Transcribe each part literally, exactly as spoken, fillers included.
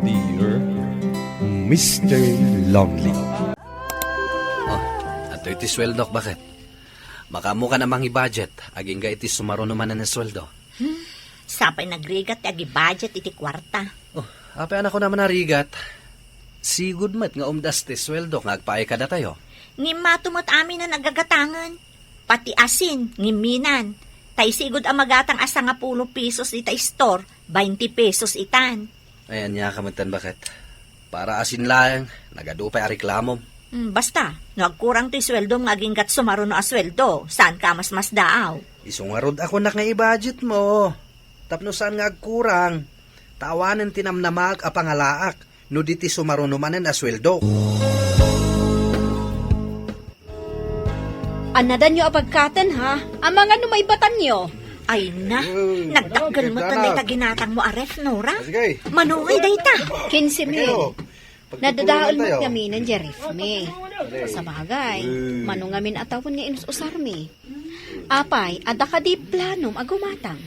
Dear Mister Lonely. Oh, adtoy ti sueldok, baket? Makaammokan a mangi-budget, agingga iti sumaruno manen a sueldo. Hmm, sapay nagrigat ti agi-budget iti kuarta. Oh, apay a kunam a narigat? Sigud met nga umdas ti sueldok nga agpaay kadatayo. Ngimmato met amin a nagagatangen. Pati asin, ngimminan. Tay sigud a magatang a sangapulo pesos ita store, bainti pesos itan. Ay, ania ka metten, baket? Para asin laeng, nagadu pay a reklamom. Hmm, basta, no agkurang ti sueldom nga aginggat sumaruno a sueldo, saanka a masmasdaaw? Isu ngarud a kunak nga i-budget mo. Tapno saan nga agkurang, ta awanen ti namnamaak a pangalaak no di ti sumaruno manen a sueldo. Annadanyo a pagkaten, ha? Amangan no maibatanyo. Ay na, nagdakkel met dayta ginatangmo a ref, Nora. Ah, sige. Manungay dayta. Kinse mil. Nadadael met ngamin diay ref mi. Sabagay, mano ngamin a tawen nga inus-usarmi. Apay, adda kadi planom a gumatang?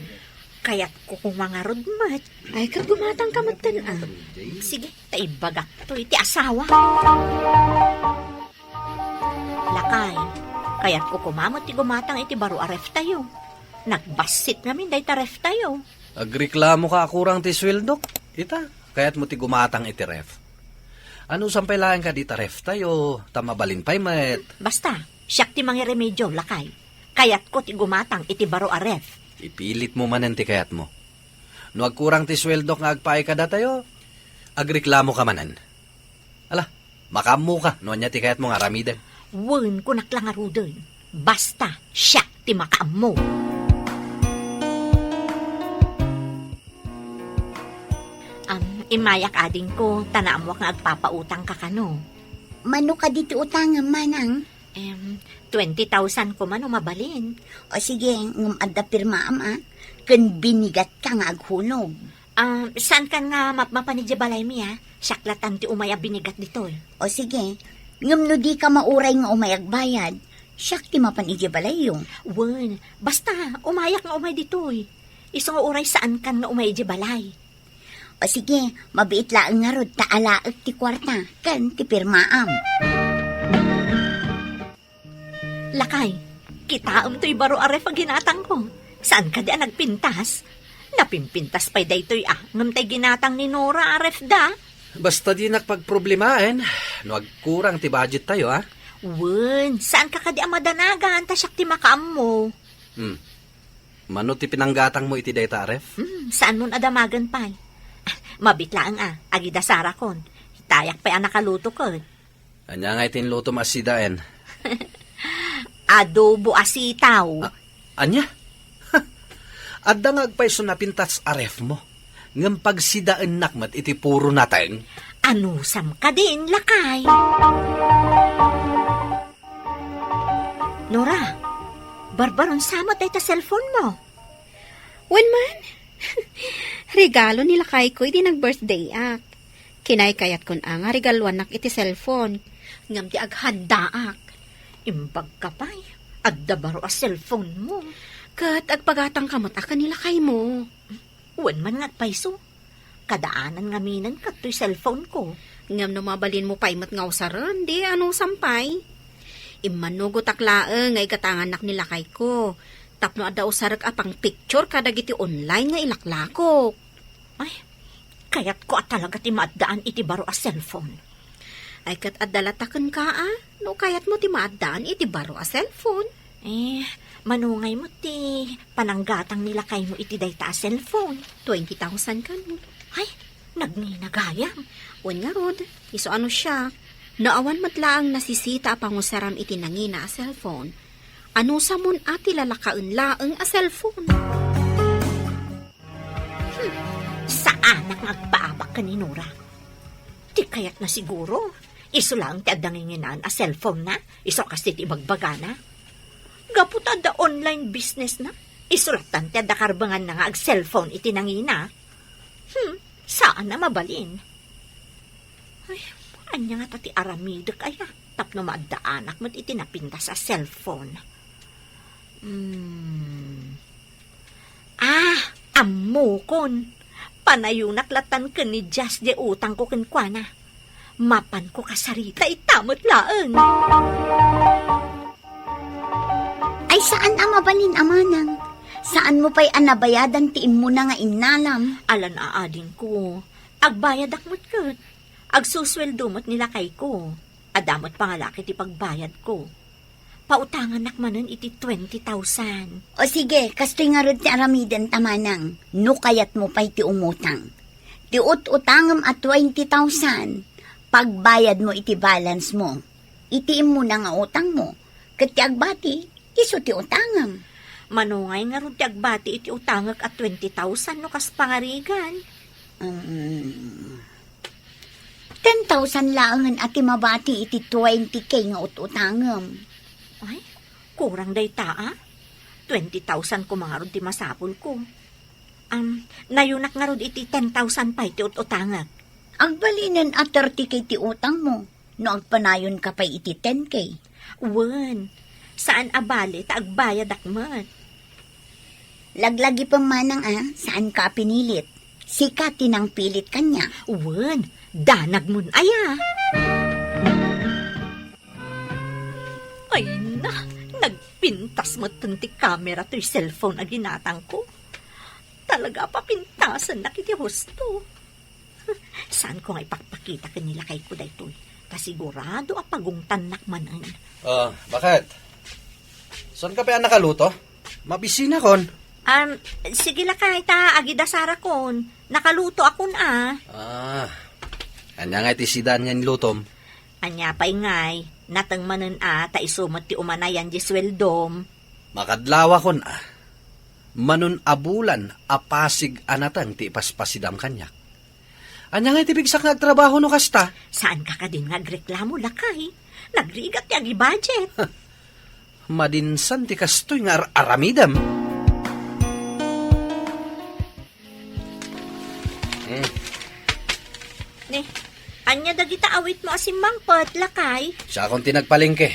Kayatko koma ngarud met. Ay, ket gumatangka metten, a. Sige, ta ibagakto iti asawa. Lakay, kayatko koma met ti gumatang iti baro a reftayo. Nagbassit ngamin dayta reftayo. Agreklamoka a kurang ti sueldok? Ita, kayatmo ti gumatang iti ref? Anusam pay laeng kadi ta reftayo, ta mabalin pay met. Basta, siak ti mangiremedio, lakay. Kayatko ti gumatang iti baro a ref. Ipilitmo manen ti kayatmo. No agkurang ti sueldok nga agpaay kadatayo, agreklamoka manen. Ala, makaammoka no ania ti kayatmo nga aramiden. Wen, kunak la ngaruden. Basta, siak ti makaammo. Am, immayak, adingko, ta naammoak nga agpapautangka kano. Mano kadi ti utangem, manang? Em, twenty thousand koma no mabalin. O sige, ngem adda pirmaam, a, ken binigatka nga aghulog. Ah, saankan nga mapmapan idiay balaymi, a? Siak latan ti umay a binigat ditoy. O sige, ngem no dika mauray nga umay agbayad, siak ti mapan idiay balayyo. Wen, basta, umayak nga umay ditoy. Isu nga uray saankan nga umay idiay balay. O sige, mabiit laeng ngarud ta alaek ti kuarta ken ti pirmaam. Lakay, kitaem toy baro a ref a ginatangko. Saan kadi a nagpintas? Napimpintas pay daytoy a, ngem tay ginatang ni Nora a ref da. Basta dinak pagproblemaen no agkurang ti budget tayo, a? Wen, saanka kadi a madanagan ta siak ti makaammo. Hmm. Mano ti pinanggatangmo iti dayta a ref? Hmm, saanmon a damagen pay. Ah, mabiit laeng a, agidasarakon. Itayak pay a nakaluto ket. Ania ngay ti inlutom a sidaen? Adobo a sitaw. A-, ania? Adda nga agpayso napintas a refmo, ngem pagsidaennak met iti puro nateng. Anusam kadin, lakay? Nora, barbaron sa met dayta cellphone mo. Wen man, regalo ni lakayko idi nag-birthday-ak. Kinaykayat kon a nga regaluannak iti cellphone, ngem ti aghandaak. Imbag ka pay, adda baro a cellphone mo. Ket agpagatangka met a ken ni lakaymo. Wen man nga agpayso. Kadaanan ngaminen kadtoy cellphone ko. Ngem no mabalinmo pay met nga usaren, di anusam pay? Immannugotak laeng nga igatangannak ni lakayko, tapno adda usarek a pang-picture kadagiti online nga ilaklakok. Ay, kayatko a talaga ti maaddaan iti baro a cellphone. Ay, ket adda latta kenka, a, no kayatmo ti maaddaan iti baro a cellphone. Eh, manungay met ti pananggatang ni lakaymo iti dayta a cellphone? Twenty thousand kano. Ay, nagninagayam. Wen ngarud, isu a no siak, no awan met laeng nasisita a pangusaram iti nangina a cellphone, anusamon a ti lalakaen laeng a cellphone? Hmm, saanak nga agpaabak ken ni Nora. Ti kayatna siguro, isu laeng ti adda nginginaan a cellphone-na, isu a kas ti ibagbagana. Gapu ta adda online business-na, isu lattan ti adda karbenganna nga ag-cellphone iti nangina. Hmm, saan a mabalin. Ay, ania ngata ti aramidek aya tapno maaddaanak met iti napintas a cellphone? Hmm. Ah, ammokon. Panayonak latan ken ni Jazz diay utangko kenkuana. Mapanko kasarita ita met laeng. Ay, saan a mabalin a manang. Saanmo pay a nabayadan ti immuna nga innalam. Alan a adingko. Agbayadak met ket. Agsusueldo met ni lakayko. Adda met pangalaki ti pagbayadko. Pautangannak manen iti twenty thousand. O sige, kastoy ngarud ti aramidenta manang. No kayatmo pay ti umutang. Ti ut-utangem a twenty thousand, pagbayadmo iti balance mo. Iti immuna nga utangmo, ket ti agbati, isu ti utangem. Manungay ngarud ti agbati iti utangek a twenty thousand no kas pangarigan? Um, ten thousand laengen a ti mabati iti twenty K nga ut-utangem. Ay, kurang dayta, a? Twenty thousand koma ngarud ti masapulko. Am, nayonak ngarud iti ten thousand pay ti ut-utangek. Agbalinen a thirty K ti utangmo no agpanayonka pay iti ten K. Wen, saan a bale ta agbayadak met. Laglagipem manang a, saanka a pinilit. Sika ti nangpilit kaniak. Wen, danagmon aya. Ay na, nagpintas metten ti kamera toy cellphone a ginatangko. Talaga a papintasennak iti husto. Saanko nga ipakpakita ken ni lakayko daytoy, ta sigurado a pagungtannak manen. Ah, bakit? Saanka pay a nakaluto? Mabisinakon. Um, sige lakay, ta agidasarakon. Nakalutoakon a. Ah, ania nga iti sidaan nga inlutom? Ania pay ngay, nateng manen a, ta isu met ti umanayan di sueldom. Makadlawakon a. Manon a bulan a pasig a nateng ti ipaspasidam kaniak. Ania nga iti pigsak nga agtrabaho no kasta? Saanka kadin nga agreklamo, lakay? Nagrigat ti agibudget. Madinsan ti kastoy nga ar-aramidem. Hmm. Ne, ania dagita awitmo a simmangpet, lakay? Siakon ti nagpalengke.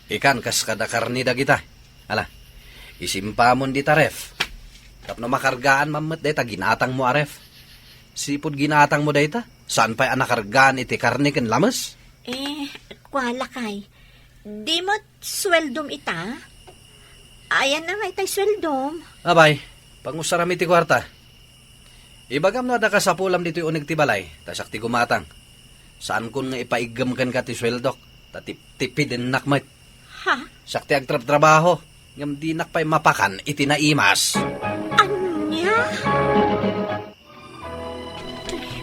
Ikan kas kada karne dagita. Ala, isimpamon dita ref. Tapno makargaan man met dayta ginatangmo a ref. Sipud ginatangmo dayta, saan pay a nakargaan iti karne ken lames? Eh, kua lakay. Di met sueldom ita? Ayanna ngay tay sueldom? Abay, pangusaram iti kuarta. Ibagam no adda kasapulam ditoy uneg ti balay, ta siak ti gumatang. Saankon nga ipaiggem kenka ti sueldok, ta tip-, tipidennak met. Ha? Siak ti agtrabtrabaho, ngem dinak pay mapakan iti naimas. Ania?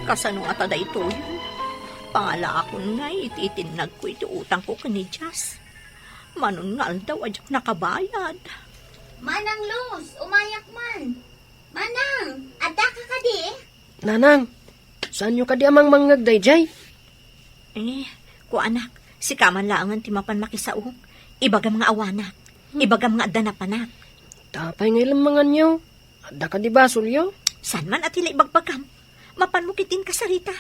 Kasano ngata daytoy? Pangalaakon ngay iti itinnagko iti utangko ken ni Jazz. Manon nga aldaw a diak nakabayad. Manang Luz, umayak man. Manang, addaka kadi? Nanang, saanyo kadi a mangmangngeg daydiay? Eh, kuanak, sika man laengen ti mapan makisao. Ibagam nga awanak. Hmm. Ibagam nga adda napanak. Apay nga ilemmenganyo? Adda kadi basolyo? Saan man a ti la ibagbagam? Mapanmo ketdin kasarita.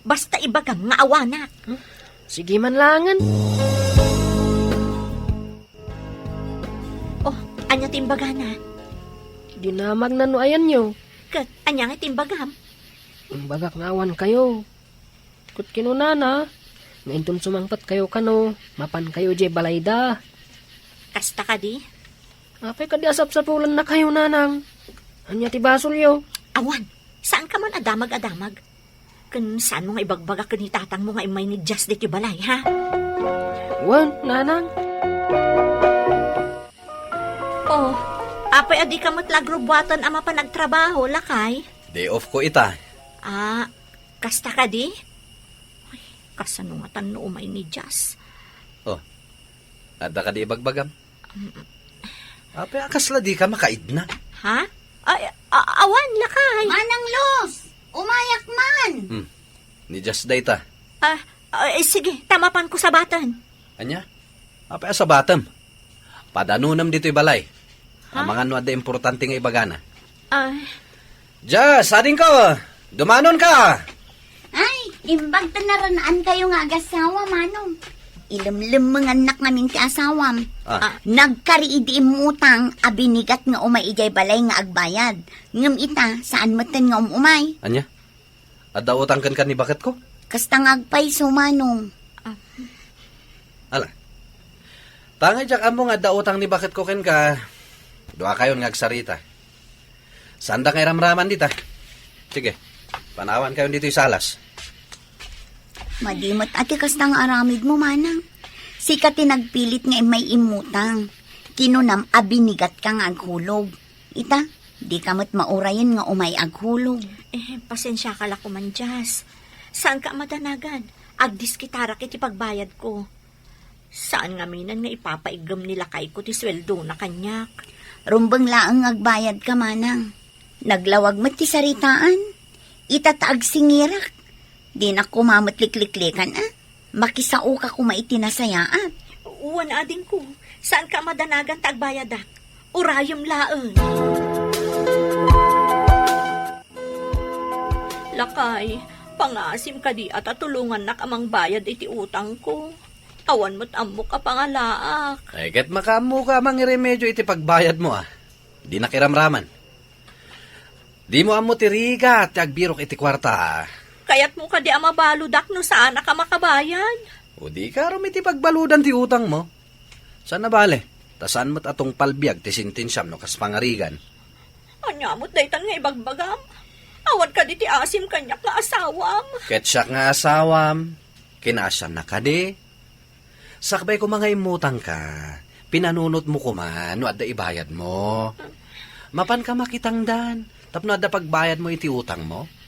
Basta ibagam nga awanak. Hmm? Sige man laengen. Oh, ania ti imbagana? Dinamagna no ayanyo. Ket ania nga ti imbagam? Imbagak nga awankayo. Ket kinunana nga inton sumangpetkayo kano, mapankayo idiay balayda. Kasta kadi? Apay kadi a sapsapulennakayo, nanang? Ania ti basolyo? Awan, saanka man a damag a damag. Ken saanmo nga ibagbaga ken ni tatangmo nga immay ni Jazz ditoy balay, ha? Wen, nanang. Oh, apay a dika met la agrubuaten a mapan agtrabaho, lakay? Day off ko ita. Ah, kasta kadi? Ay, kasano ngatan no umay ni Jazz? Oh, adda kadi ibagbagam? Apay a kasla dika makaidna? Ha? Ay, a-, awan, lakay. Manang Luz, umayak man. Hmm. Ni Jazz dayta. Ah, ah, eh, sige, ta mapanko sabaten. Ania? Apay a sabatem? Padanonem ditoy balay. Ha? Amangan no adda importante nga ibagana. Ah. Jazz, adingko, dumanonka. Ay, imbag ta naran-ankayo nga agasawa, manong. Ilemlemmengannak ngamin ti asawam. Ah. Ah. Nagkari idi immutang a binigat nga umay idiay balay nga agbayad. Ngem ita, saan metten nga um-umay. Ania? Adda utang kenka ni baketko? Kasta nga agpayso, Manong. Ah. Ala. Tangay diak ammo nga adda utang ni baketko kenka, duakayon nga agsarita. Saanda nga iramraman dita. Sige, panawankayon ditoy salas. Madi met a ti kasta nga aramidmo, Manang. Sika ti nagpilit nga immay immutang. Kinunam a binigatka nga aghulog. Ita, dika met maurayen nga umay aghulog. Eh, pasensiaka la koman, Jas. Saanka a madanagan? Agdiskitarak iti pagbayadko. Saan ngaminen nga ipapaiggem ni lakayko ti sueldona kaniak. Rumbeng laeng nga agbayadka, Manang. Naglawag met ti saritaan. Ita ta agsingirak. Dinak koma met likliklikan, a. Makisaoka koma iti nasayaat. Wen, adingko, saanka a madanagan ta agbayadak. Urayem laeng. Lakay, pangasim kadi a ta tulongannak a mangbayad iti utangko. Awan met ammok a pangalaak. Ay, ket makaammoka a mangiremedio iti pagbayadmo, a. Dinak iramraman. Dimo ammo ti rigat ti agbirok iti kuarta, a. Kayatmo kadi a mabaludak no saanak a makabayad? O di karom iti pagbaludan ti utangmo. Saan a bale, ta saan met a tungpal biag ti sentensiam no kas pangarigan. Ania met daytan nga ibagbagam? Awan kadi ti asim kaniak nga asawam. Ket siak nga asawam, kinasiannak kadi? Sakbay koma nga immutangka, pinanunotmo koma no adda ibayadmo. Mapanka makitangdan tapno adda pagbayadmo iti utangmo.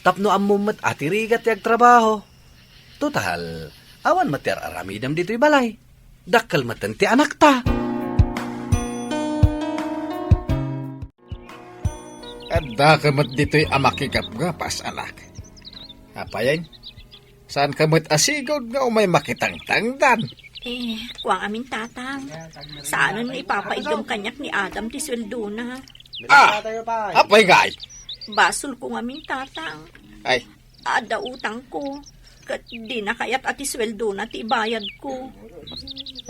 Tapno ammom met a ti rigat ti agtrabaho. Total, awan met ti ar-aramidem ditoy balay. Dakkel metten ti anakta. Addaka met ditoy a makigapgapas, anak. Apayen, saanka met a sigud nga umay makitangtangdan? Eh, kuang amin, Tatang. Saanen nga ipapaiggem kaniak ni Adam ti sueldona. Ah! Apay ngay? Basolko ngamin, Tatang. Ay. Adda utangko. Ket dina kayat a ti sueldona ti ibayadko.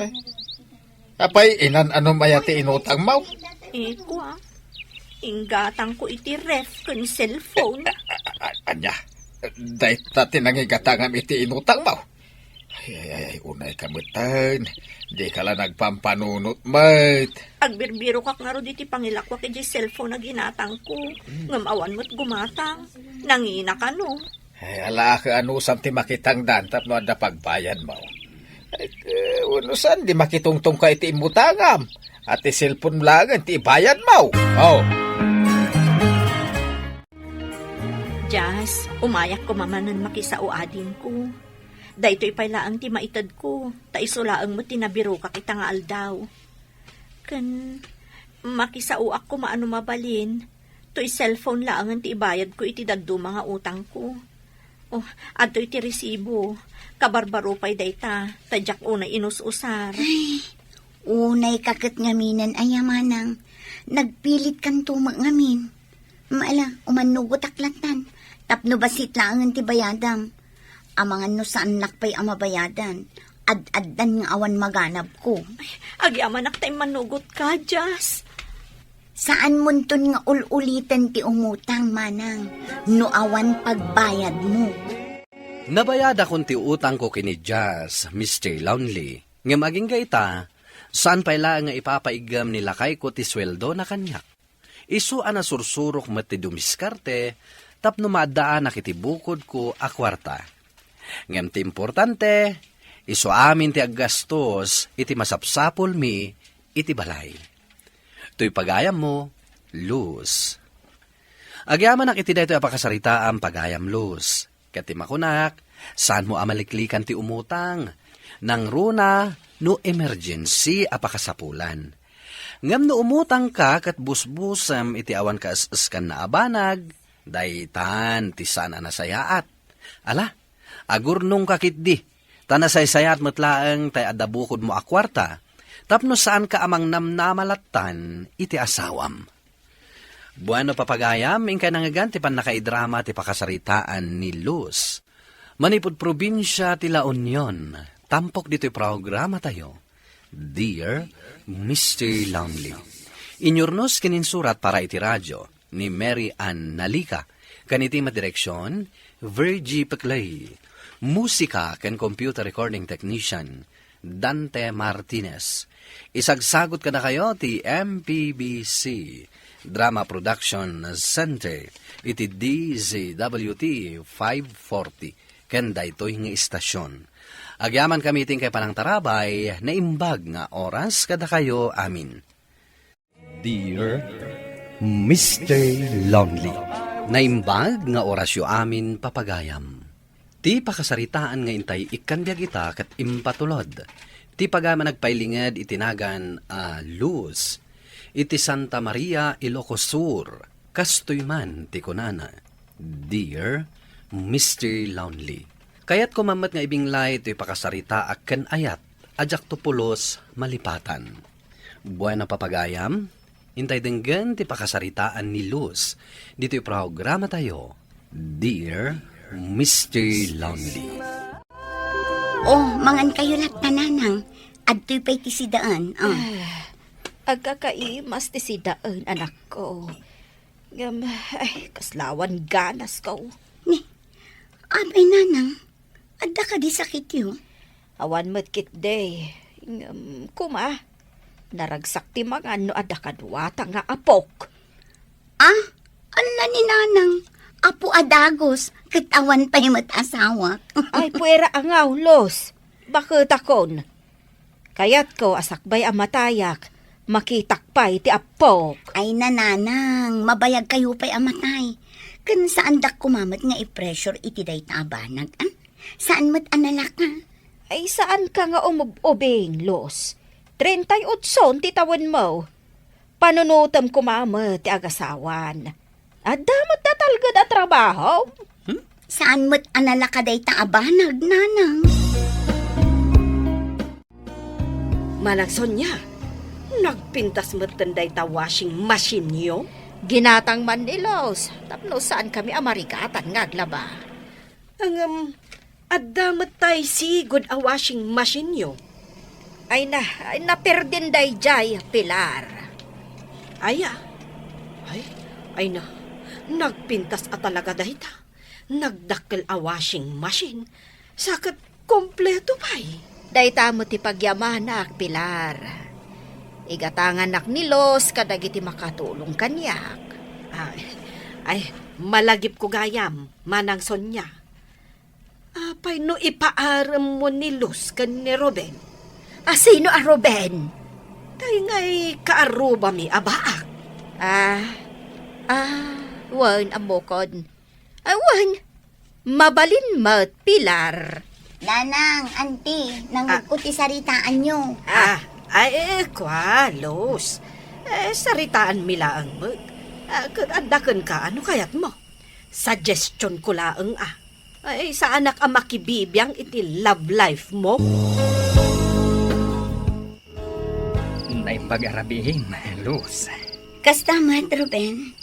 Ay. Apay, inan-anom aya ti inutangmo? Eh, kua. Inggatangko iti ref ken cellphone. A-, a-, ania? Dayta ti nangigatangam iti inutangmo? Ay, ay, ay, ay, unayka metten. Dika la nagpampanunot met. Agbirbirokak ngarud iti pangilakwak idiay cellphone a ginatangko. Hmm. Ngem awan met gumatang. Nangina kano. Ay, alaaka anusam ti makitangdan tapno adda pagbayadmo. Ay, eh, wenno saan di makitungtungka iti immutangam? A ti cellphone laengen ti ibayadmo. Oh. Jas, umayak koma manen makisao, adingko. Daytoy pay laeng ti maitedko, ta isu laeng met ti nabirokak ita nga aldaw. Ken makisaoak koma a no mabalin, toy cellphone laengen ti ibayadko iti dadduma nga utangko. Oh, adtoy ti resibo. Kabarbaro pay dayta, ta diak unay inus-usar. Ay, unayka ket ngaminen aya, Manang. Nagpilitkanto met ngamin. Ala, umannugotak lattan. Tapno bassit laengen ti bayadam. Amangan no saannak pay a mabayadan. Ad-addan nga awan maganabko. Ay, agyamanak ta immanugotka, Jas. Saanmonton nga ul-uliten ti umutang, Manang, no awan pagbayadmo. Nabayadakon ti utangko ken ni Jas, Mister Lonely. Ngem agingga ita, saan pay laeng nga ipapaiggem ni lakayko ti sueldona kaniak. Isu a nasursurok met ti dumiskarte tapno maaddaanak iti bukodko a kuarta. Ngem ti importante, isu amin ti aggastos iti masapsapulmi iti balay. Toy pagayammo, Luz. Agyamanak iti daytoy a pakasaritaam, pagayam Luz. Ket ti makunak, saanmo a maliklikan ti umutang. Nangruna no emergency a pakasapulan. Ngem no umutangka ket busbusem iti awan kaes-eskanna a banag, daytan ti saan a nasayaat. Ala, agurnongka ketdi, ta nasaysayaat met laeng tay adda bukodmo a kuarta, tapno saanka a mangnamnama lattan iti asawam. Bueno, papagayam, inkay nangngegan ti pannakaidrama ti pakasaritaan ni Luz. Manipud probinsia ti La Union, Tampok ditoy programa tayo, Dear Mister Lonely. Inyurnos ken insurat para iti radio ni Mary Ann Nalica, ken iti madireksion, Virgie Peclay. Musika ken computer recording technician, Dante Martinez. Isagsagut kadakayo ti M P B C Drama Production Center iti D Z W T five forty ken daytoy nga istasion. Agyamankami iti inkay panangtarabay, naimbag nga oras kadakayo amin. Dear Mister Lonely. Naimbag nga orasyo amin, papagayam. Ti pakasaritaan nga intay ikkan biag ita ket impatulod ti pagayam a nagpailinged iti nagan a Luz iti Santa Maria, Ilocos Sur. Kastoy man ti kunana, Dear Mister Lonely. Kayatko man met nga ibinglay toy pakasaritaak ken ayat a diakto pulos malipatan. Bueno, papagayam, intay denggen ti pakasaritaan ni Luz ditoy programa tayo, Dear Mister Lonely. Oh, mangan kayo latta, nanang. Adtoy pay ti sidaen. Oh. Ah, agkakaimas ti sidaen, anakko. Ngem, ay, kaslawan ganas ko. Ni, apay, nanang, adda kadi sakityo? Awan met ketdi. Ngem, kuma, naragsak ti mangan no adda kaduata nga apok. Ah, ania ni nanang, apo a dagus, ket awan pay met asawak. Ay, puera a ngaw, Luz. Baketakon. Kayatko a sakbay a matayak, makitak pay ti appok. Ay, nanang, mabayag kayo pay a matay. Ken saandak koma met nga i-pressure iti dayta a banag, ah? Saan met a nalaka? Ay, saanka nga umub-ubing, Luz. Treinta y ocho ti tawenmo. Panunotem koma met ti agasawan. Adda met natalged a trabaho? Hmm? Saan met a nalaka dayta a banag, nanang? Manang Sonia, nagpintas metten dayta washing machine-yo? Ginatang man ni Luz, tapno saankami a marigatan nga aglaba. Ngem, adda met tay sigud a washing machine-yo? Ay na, ay, naperdin dayjay, Pilar. Aya? Ay, ay na, nagpintas a talaga dayta. Nagdakkel a washing machine. Sa ket kompleto pay. Dayta met ti pagyamanak, Pilar. Igatangannak ni Luz kadagiti makatulong kaniak. Ay, ay, malagipko gayam, Manang Sonia. Apay no ipaaremmo ni Luz ken ni Ruben? A, sino a Ruben? Tay ngay kaarrubami a baak. Ah, ah, wen, ammokon. Ay, wen, mabalin met, Pilar. Nanang, anti, nangugko ti saritaanyo. Ah, ay, eh, kua, Luz. Eh, saritaanmi laeng met. Ah, ket adda kenka, ano kayatmo? Suggestion ko laeng, ah. Ay, saanak a makibibiang iti love life mo? Naimbag a rabiim, Luz. Kasta met, Ruben.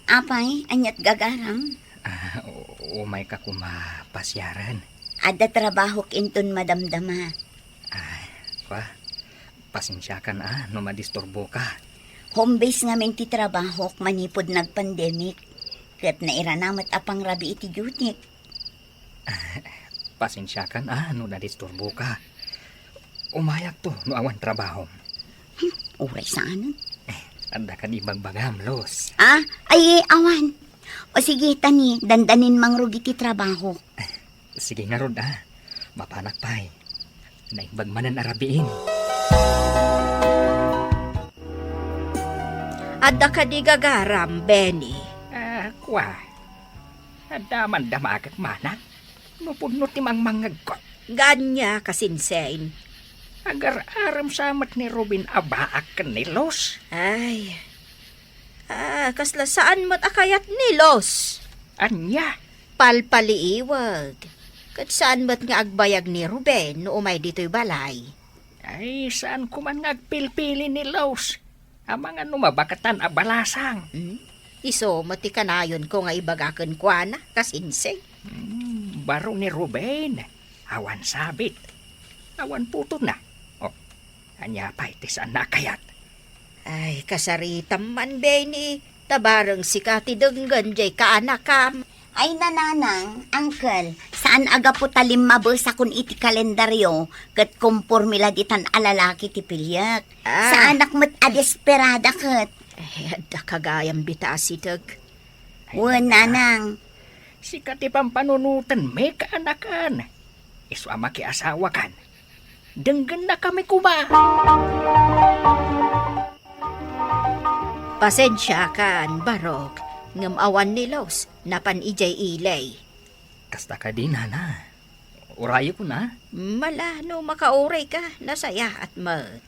Apay, aniat gagaram? Ah, u-, umayka koma pasiaren. Adda trabahok inton madamdama. Ay, kua, pasensiakan a no madisturboka. Home base ngamin ti trabahok manipud nagpandemic, ket nairana met a pangrabii ti duty. Ah, pasensiakan a no nadisturboka. Umayakto no awan trabahom. Hmm, uray saanen. Eh, adda kadi ibagbagam, Luz? Ah, ay, awan. O sige, ta ni, dandanin mangrugi ti trabaho. Sige ngarud, ah. Mapanak pay. Naimbag manen a rabiin. Adda kadi gagaram, Benny? Ah, kua. Adda man damaget manen. No pudno ti mangmangngegko. Ania, kasinsin? Agar-arem sa met ni Ruben a baak ken ni Luz. Ay. Ah, kasla saan met a kayat ni Luz? Ania? Palpaliiweg. Ket saan met nga agbayag ni Ruben no umay ditoy balay? Ay, saan ko man nga agpilpili ni Luz. Amangan no mabakatan a balasang. Hmm? Isu met ti kanayonko nga ibaga kenkuana, kasinsin. Hmm, baro ni Ruben. Awan sabit. Awan putotna. Oh, ania pay ti saanna a kayat? Ay, kasaritam man, Benny. Ta bareng sika ti denggen jay kaanakam. Ay, nanang, uncle, saan a gapu ta limmabesakon iti kalendaryo ket komporme la ditan a lalaki ti piliek. Ah. Saanak met a desperada ket. Eh, adda ka gayam bita a siteg. Ay, wen, nanang. Sika ti pampanunotenmi, kaanakan. Isu a makiasawakan. Denggennakami koma. Pasensiakan, Barok, ngem awan ni Luz, napan idiay ili. Kasta kadi, nana? Urayekon a? Mala, no makaurayka, nasayaat met.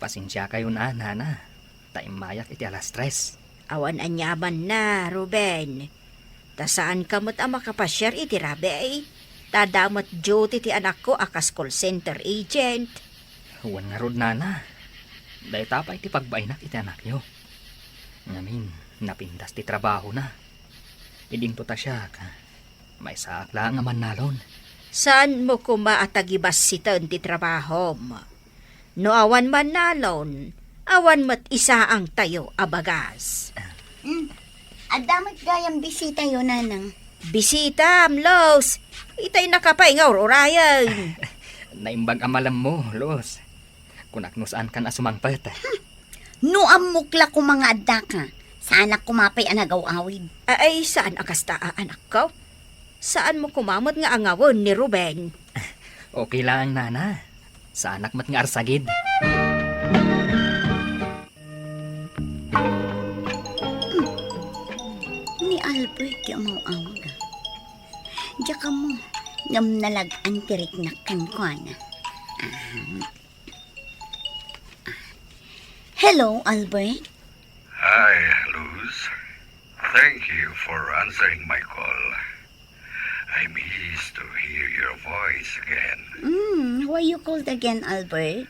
Pasensiakayon a, nana, ta immayak iti alas tres. Awan aniamanna, Ruben. Ta saanka met a makapasiar iti rabii, ta adda met duty ti anakko a kas call center agent. Wen ngarud, nana, dayta pay ti pagbainak iti anakyo. Ngamin, napintas ti trabahona. Idinto ta siak, maysaak laeng a mannalon. Saanmo koma a tagibassiten ti trabahom. No awan mannalon, awan met isaangtayo a bagas. Hmm. Adda met gayam bisitayo, nanang. Bisitam, Luz. Itay naka pay nga ur-urayen. Naimbag a malemmo, Luz. Kunak no saankan a sumangpet. No ammok la koma nga addaka, saanak koma pay a nagaw-awid. Ay, saan a kasta a anakko? Saanmo koma met nga angawen ni Ruben? Okay lang, nana. Saanak met nga arsagid. Ni Albert ti umaw-awag, a. Diak ammo, ngem nalag-an ti riknak kenkuana. Ah. Hello, Albert. Hi, Luz. Thank you for answering my call. I'm pleased to hear your voice again. Mm, why you called again, Albert?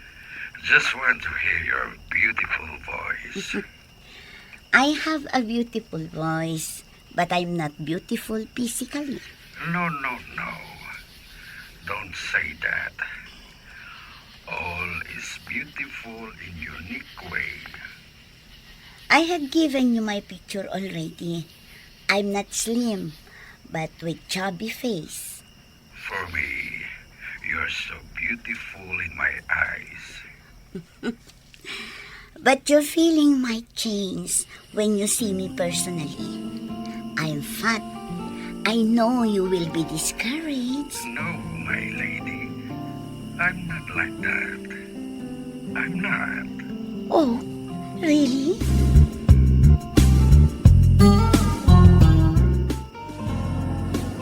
Just want to hear your beautiful voice. I have a beautiful voice, but I'm not beautiful physically. No, no, no. Don't say that. All is beautiful in unique way. I have given you my picture already. I'm not slim, but with chubby face. For me, you're so beautiful in my eyes. But your feeling might change when you see me personally. I'm fat. I know you will be discouraged. No, my lady. I'm not like that. I'm not. Oh, really?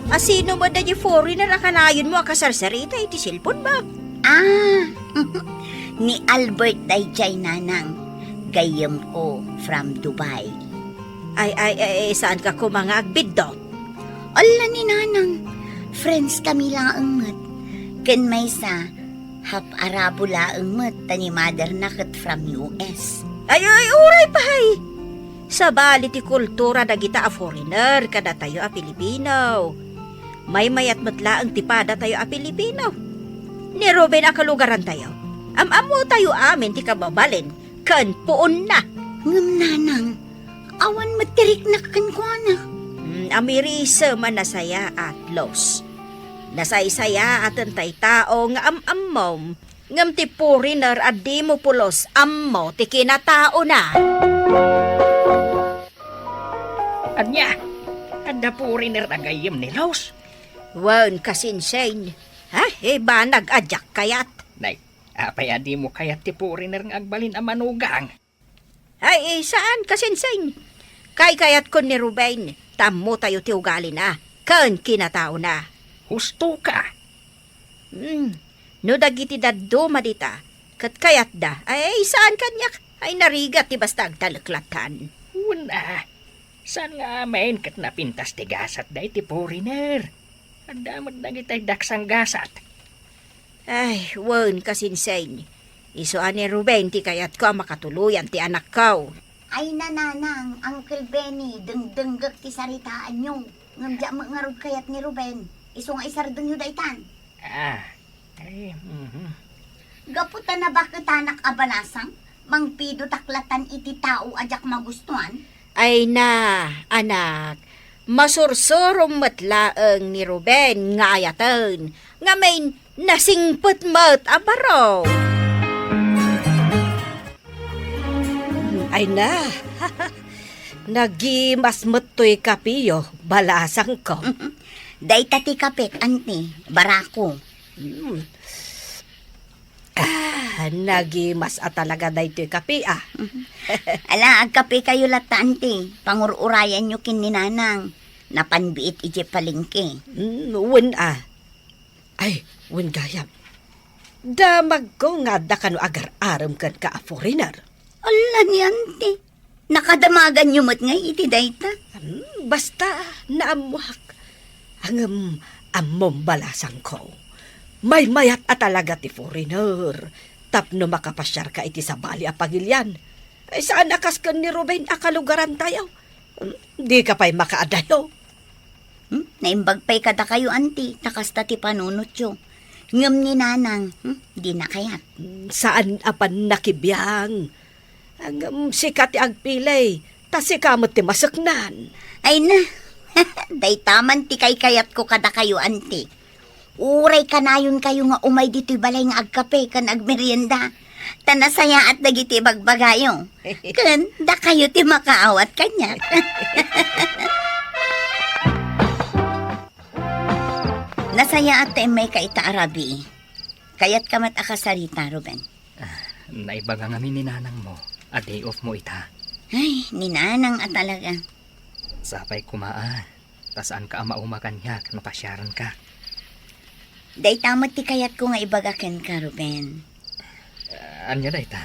A sino man daydi foreigner a kanayonmo a kasarsarita iti cellphone mo? Ah, ni Albert daydiay, nanang. Gayyemko from Dubai. Ay, ay, ay, ay, saanka koma nga agbiddut? Ala ni nanang, friends kami laeng met. Ken maysa, half Arabo laeng met, ta ni mother na ket from U S. Ay, ay, uray pay! Sabali ti kultura dagita a foreigner kadatayo a Pilipino. Maymayat met laeng ti padatayo a Pilipino. Ni Ruben a kalugarantayo, am-ammotayo amin ti kababalin ken puonna. Ngem nanang, awan met ti riknak kenkuana. Hmm, amirisem a nasayaat, Luz. Nasaysayaaten tay tao nga am-ammom, ngem ti foreigner a dimo pulos ammo ti kinataona. Ania? Adda foreigner a gayyem ni Luz? Wen, kasinsin. Ha? Eh, banag a diak kayat. Nay, apay a dimo kayat ti foreigner nga agbalin a manugang? Ay, eh, saan, kasinsin. Kaykayatkon ni Ruben, ta ammotayo ti ugalina, ken kinataona. Husto ka. Hmm, no dagiti dadduma dita, ket kayatda, ay, saan kaniak, ay, narigat ti basta agtalek lattan. Wen a, saan nga amin ket napintas ti gasatda iti foreigner. Adda met dagitay daksang gasat. Ay, wen, kasinsin. Isu a ni Ruben ti kayatko a makatuloyan ti anakko. Ay, nanang, Uncle Benny, dengdenggek ti saritaanyo. Ngem diak met ngarud kayat ni Ruben. Isu nga isardengyo daytan. Ah, Ay, mhm. Gapu ta nabaketanak a balasang, mangpidotak latan iti tao a diak magustuan? Ay na, anak, masursurom met laeng ni Ruben nga ayaten, ngamin nasingpet met a baro. Ay na, nagimas met toy kapiyo, balasangko. Dayta ti kapek, anti, barako. Mm. Ah, nagimas a talaga daytoy kape, ah. Ala, agkapekayo latta, anti. Pangur-urayanyo ken ni Nanang. Napan biit idiay palengke. Mm, wen, ah. Ay, wen gayam. Damagko nga adda kano agar-arem kenka a foreigner. Ala ni anti. Nakadamaganyo met ngay iti dayta? Hmm, basta naammoak. Ngem ammom, balasangko, maymayat a talaga ti foreigner tapno makapasiarka iti sabali a pagilian. Ay, saan a kas ken ni Ruben a kalugarantayo. Hmm, dika pay makaadayo. Hmm? Naimbag pay kadakayo, anti, ta kasta ti panunotyo. Ngem ni Nanang, hmm, dina kayat. Hmm, saan a pannakibiang. Ngem sika ti agpili, ta sika met ti maseknan. Ay na, dayta man ti kaykayatko kadakayo, anti. Uray kanayonkayo nga umay ditoy balay nga agkape ken agmerienda. Ta nasayaat dagiti ibagbagayo. Ken dakayo ti makaawat kaniak. Nasayaat ta immayka ita a rabii. Kayatka met a kasarita, Ruben? Ah, naibaga ngamin ni nanangmo a day off mo ita. Ay, ni nanang a talaga. Sapay koma a, ta saanka a mauma kaniak no pasiarenka. Dayta met ti kayatko nga ibaga kenka, Ruben. Ah, ania dayta?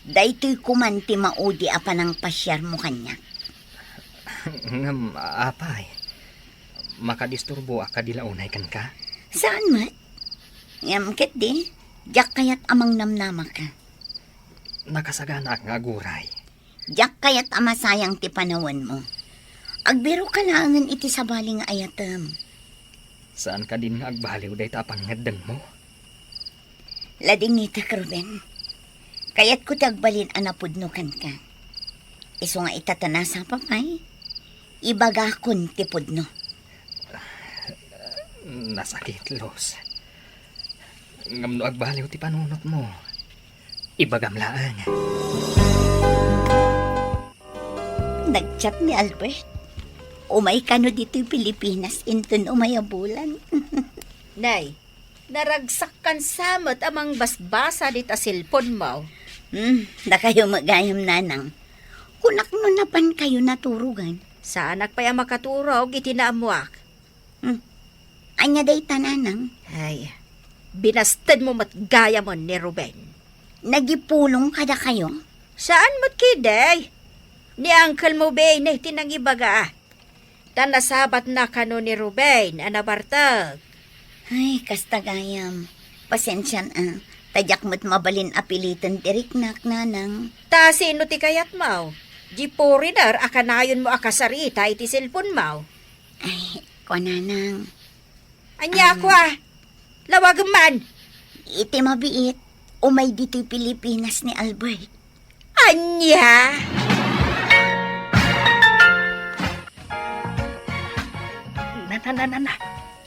Daytoy koman ti maudi a panangpasiarmo kaniak. Ngem, apay, makadisturboak kadi la unay kenka? Saan met? Ngem ketdi, diak kayat a mangnamnamaka. Nakasaganaak nga aguray. Diak kayat a masayang ti panawenmo. Agbirokka laengen iti sabali nga ayatem. Saan kadin nga agbaliw dayta a pangngeddengmo? Ladingitek, Ruben. Kayatko ti agbalin a napudno kenka. Isu nga ita ta nasapa pay, ibagakon ti pudno. Nasakit, Luz. Ngem no agbaliw ti panunotmo, ibagam laeng. Nag-chat ni Albert. Umay kano ditoy Pilipinas inton umay a bulan. Nay, naragsak kansa met a mangbasbasa dita cellphone mo. Hmm, dakayo met gayam, nanang. Kunak no napan kayo naturugan. Saanak pay a makaturog iti naammoak. Hmm. Ania dayta, nanang? Ay, binasted mo met gayam ni Ruben. Nagipulong kadakayo? Saan met ketdi? Ni uncle mo, Bene, ti nangibaga. Ta nasabatna kano ni Ruben a nabartek. Ay, kasta gayam. Pasensian a. Ta diak met mabalin a piliten ti riknak, nanang. Ta sino ti kayatmo? Di foreigner a kanayonmo a kasarita iti cellphone mo. Ay, kua, nanang. Ania, ah, kua? Lawagem man. Iti mabiit, umay ditoy Pilipinas ni Albert. Ania? Na, na, na, na, na.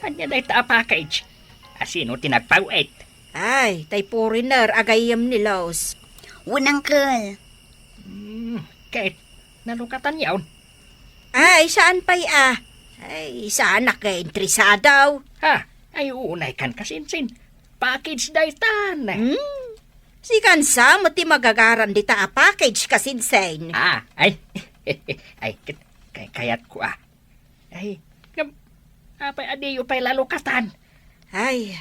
Ania dayta a package? A sino ti nagpaw-it? Ay, tay foreigner a gayyem ni Luz. Wen, uncle. Hmm, ket nalukatanyon? Ay, saan pay a. Ay, saanak nga interesado. Ha? Ay, unay kan kasinsin. Package daytan. Hmm? Sikan sa met ti magagaran dita a package kasinsin. Ah, ay. Ay, kay, kay, kayatko a. Ay, ngem, apay a diyo pay lalukatan? Ay.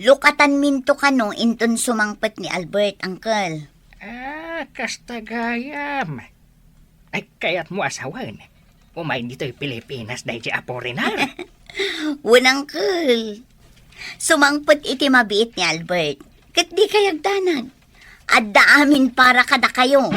Lukatanminto kano inton sumangpet ni Albert, uncle. Ah, kasta gayam. Ay, kayatmo a sawen, umay ditoy Pilipinas daydi a foreigner? Wen, uncle. Sumangpet iti mabiit ni Albert. Ket dikay agdanag. Adda amin para kadakayo.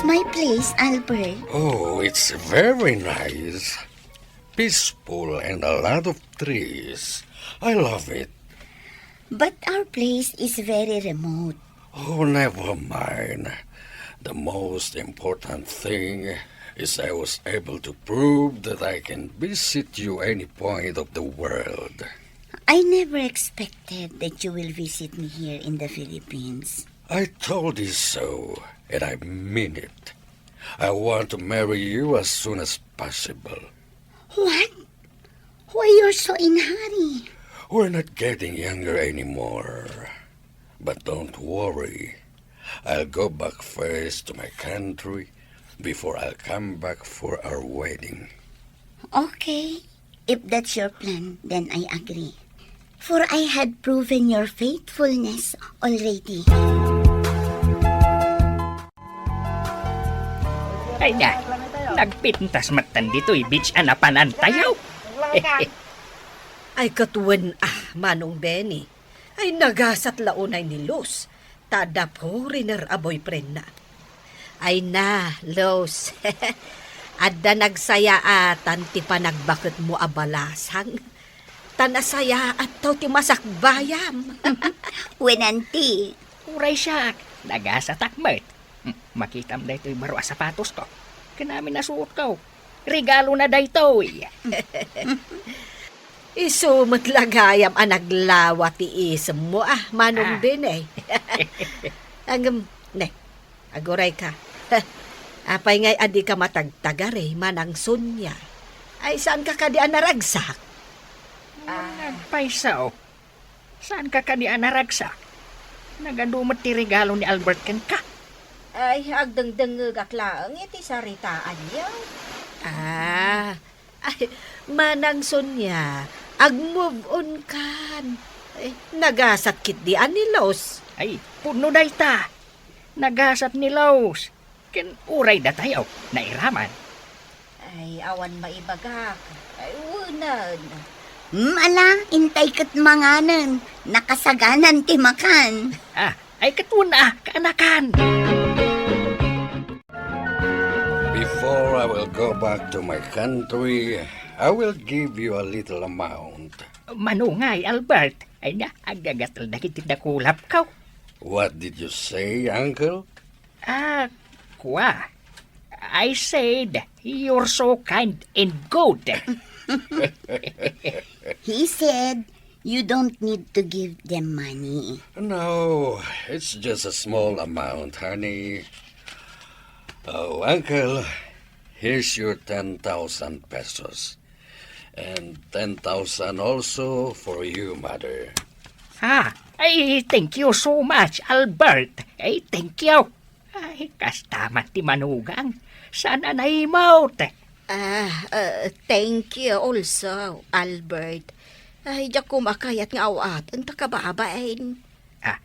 My place, Albert. Oh, it's very nice. Peaceful and a lot of trees. I love it. But our place is very remote. Oh, never mind. The most important thing is I was able to prove that I can visit you any point of the world. I never expected that you will visit me here in the Philippines. I told you so, and I mean it. I want to marry you as soon as possible. What? Why you're so in hurry? We're not getting younger anymore. But don't worry. I'll go back first to my country before I'll come back for our wedding. Okay. If that's your plan, then I agree. For I had proven your faithfulness already. Ay na, nagpintas met ditoy beach a napanan tayo. Ay, ket wen, ah, Manong Benny. Ay, nagasat la unay ni Luz, ta adda foreigner a boyfriend na. Ay na, Luz. Adda nagsayaatan ti panagbaketmo a balasang. Ta nasayaat tayo ti masakbayam. Wen, auntie. Uray siak, nagasatak met. Hmm, makitam daytoy baro a sapatosko. Ken amin a suotko. Regalona daytoy. Isu met la gayam a naglawa ti isemmo, ah, Manong Ah. Benny. Ngem, ne, agurayka. Apay ngay a dika matagtagari, Manang Sonia? Ay, saanka kadi a naragsak? Ah. Nagpaysa, oh. Saanka kadi a naragsak? Nagadu met ti regalo ni Albert kenka. Ay, agdengdengngegak laeng iti saritaanyo. Ah, ay, Manang Sonia, ag-move on kan. Ay, nagasat ketdi a ni Luz. Ay, pudno dayta. Nagasat ni Luz. Ken uray datayo, nairaman. Ay, awan maibagak. Ay, wenen. Hmm, ala, intay ket manganen. Nakasaganan ti makan. Ah, ay ket wen a, kaanakan. Before I will go back to my country, I will give you a little amount. Manungay, Albert. Ay na, aggagatla dagiti dakulapko. What did you say, Uncle? Ah, kua. I said, you're so kind and good. He said, you don't need to give them money. No, it's just a small amount, honey. Oh, Uncle, here's your ten thousand pesos. And ten thousand also for you, Mother. Ah, ay, thank you so much, Albert. Ay, thank you. Ay, kasta man ti manugang. Saan a naimot? Ah, uh, thank you also, Albert. Ay, diak koma kayat nga awaten ta kababain. Ah,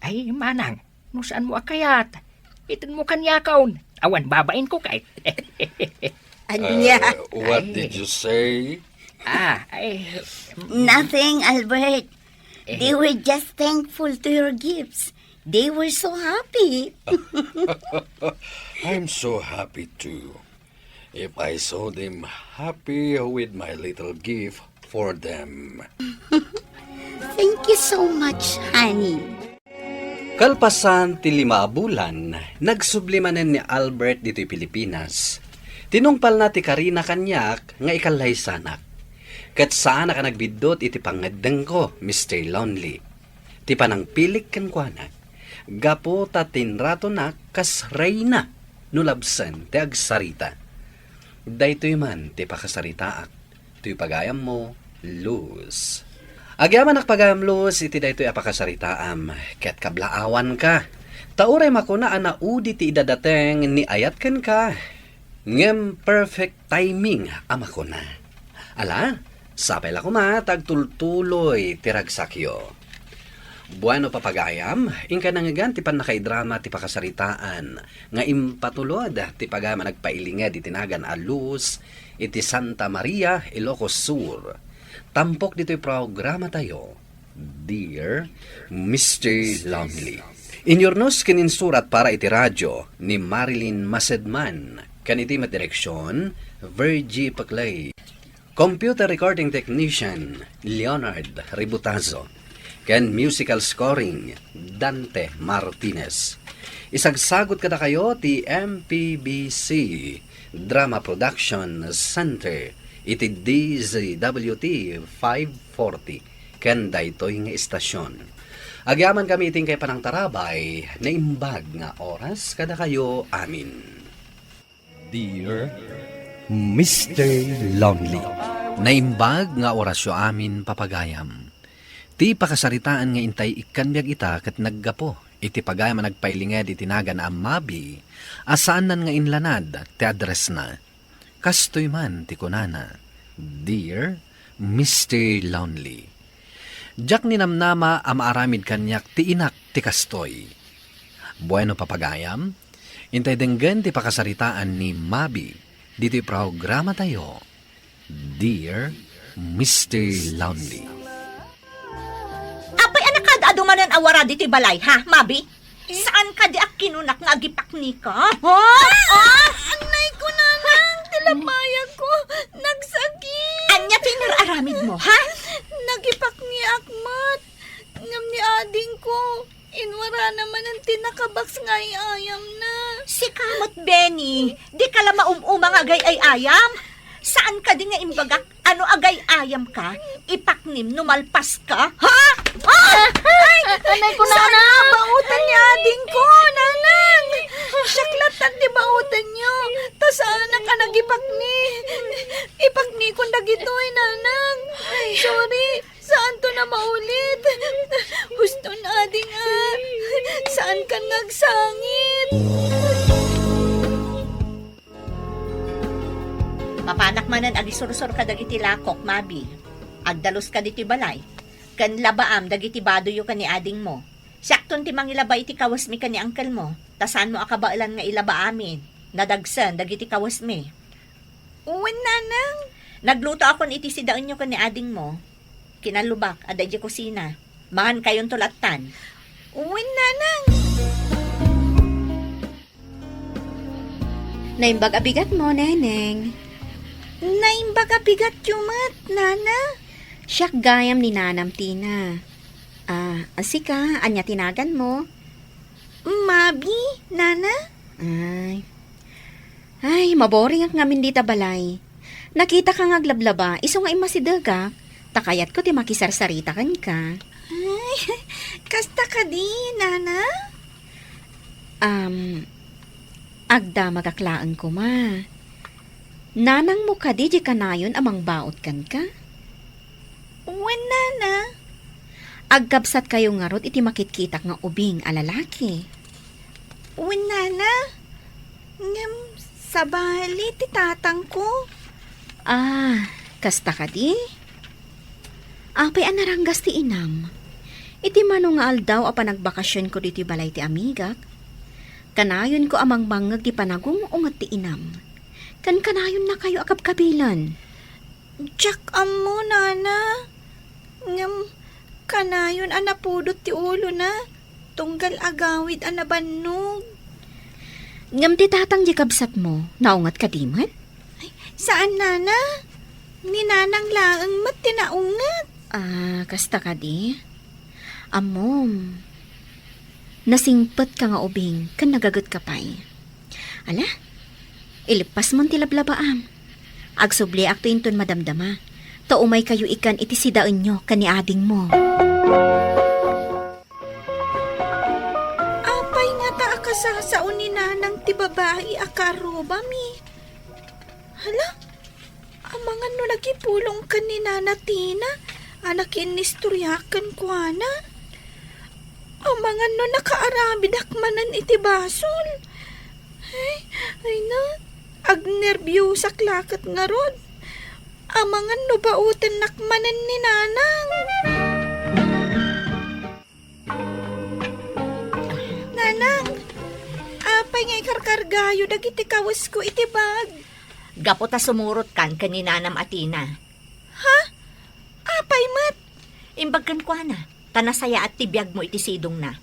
ay, manang, no saanmo a kayat, itedmo kaniakon. Awan babainko kay. Ania? Uh, what Ay. did you say? Ah, ay. Nothing, Albert. Eh. They were just thankful to your gifts. They were so happy. I'm so happy too. If I saw them happy with my little gift for them. Thank you so much, honey. Kalpasan ti lima a bulan, nagsubli manen ni Albert ditoy Pilipinas. Tinungpalna ti karina kaniak nga ikallaysanak. Ket saanak a nagbiddut iti pangngeddengko, Mister Lonely. Ti panangpilik kenkuana, gapu ta tinratonak kas reyna no labsen ti agsarita. Daytoy man ti pakasaritaak toy pagayammo, Luz. Agyamanak pagayam, Luz, iti daytoy a pakasaritaam, ket kablaawanka. Ta uray makuna a naudi ti idadateng ni ayat kenka, ngem perfect timing a makuna. Ala, sapay la koma ta agtultuloy ti ragsakyo. Bueno, papagayam, inka nangngegan ti pannakaidrama ti pakasaritaan nga impatulod ti pagayam a nagpailinged iti nagan a Luz iti Santa Maria, Ilocos Sur. Tampok ditoy programatayo, Dear Mister Lonely. Inyurnos ken insurat para iti radio ni Marilyn Masedman, ken iti met direksion, Virgie Paclay. Computer recording technician, Leonard Ributazo, ken musical scoring, Dante Martinez. Isagsagot kadakayo ti M P B C Drama Production Center iti D Z W T five forty ken daytoy nga istasyon. Agyamankami iti inkay panangtarabay, naimbag nga oras kadakayo amin. Dear Mister Lonely. Naimbag nga orasyo amin, papagayam. Ti pakasaritaan nga intay ikkan biag ita ket naggapu iti pagayam a nagpailinged iti nagan a Mabi a saannan nga inlanad ti addressna. Kastoy man ti kunana, "Dear Mister Lonely." Diak ninamnama a maaramid kaniak ti inak ti kastoy. Bueno, papagayam, intay denggen ti pakasaritaan ni Mabi ditoy programatayo, Dear Mister Lonely. Apay a nakaad-adu manen a wara ditoy balay, ha, Mabi? Saan kadi a kinunak nga agipaknika? Ha? Ah! Anay ko, nanang! Ti lapayag ko! Nagsakit! Ania ti inararamid mo, ha? Nagipakniak met. Ngem ni adingko, inwarana manen ti nakabaks nga ay-ayamna. Sika met, Benny, dika la maum-uma nga agay-ay-ayam. Saan kadi nga imbagak a no agay-ayamka, ipaknim no malpaska? Ha? Ah! Ay! Anay ko, nanang! Saan nga baoten ni adingko, nanang? Siak latta ti baotenyo. Ta saanak a nagipakni. Ipaknikon dagitoy, nanang. Sorry, saanto a maulit. Huston, ading, a. Saankan nga agsangit. Mapanak manen agisursor kadagiti lakok, Mabi. Agdaluska ditoy balay. Ken labaam dagiti badoyo ken ni adingmo. Siakton ti mangilaba iti kawesmi ken ni angkelmo, ta saanmo a kabaelan nga ilaba amin. Nadagsen dagiti kawesmi. Wen, nanang. Naglutoakon iti sidaenyo ken ni adingmo. Kinallubak, adda idiay kusina. Mangankayonto lattan. Wen, nanang. Naimbag a bigatmo, Neneng. Naimbag a bigatyo met, Nana. Siak gayam ni Nanam Tina. Ah, sika, ania ti naganmo? Mabi, Nana. Ay. Ay, maboringak ngamin dita balay. Nakitaka nga aglablaba, isu nga immasidegak, ta kayatko ti makisarsarita kenka. Ay, kasta kadi, Nana? Am, agdamagak laeng koma. Nanangmo kadi diay kanayon a mangbaot kenka? Wen, Nana. Agkabsatkayo ngarud iti makitkitak nga ubing a lalaki? Wen, Nana. Ngem sabali ti tatangko. Ah, kasta kadi? Apay a naranggas ti inam? Iti mano nga aldaw a panagbakasionko ditoy balay ti amigak, kanayonko a mangmangngeg ti panagung-unget ti inam. Ken kanayonnakayo a kabkabilen. Diak ammo, Nana. Ngem kanayon a napudot ti ulona, tunggal agawid a nabannog. Ngem ti tatang diay kabsatmo, naunget kadi met? Ay, saan, Nana. Ni Nanang laeng met ti naunget. Ah, kasta kadi? Ammom, nasingpetka nga ubing ken nagagetka pay. Ala, ileppasmon ti lablabaam. Agsubliakto inton madamdama, ta umaykayo ikan iti sidaenyo ken ni adingmo. Apay ngata a kasasao ni Nanang ti babai a kaarrubami? Hala, amangan no nagipulong ken ni Nana Tina a nakiinnistoriak kenkuana? Amangan no nakaarabidak manen iti basol? Ay, ay na, agnerbiosak la ket ngarud. Amangan no baotennak manen ni Nanang. Nanang, apay nga ikarkargayo dagiti kawesko iti bag? Gapu ta sumurotkan ken ni Nanam a Tina. Ha? Apay met? Imbag kenkuana, ta nasayaat ti biagmo iti sidongna.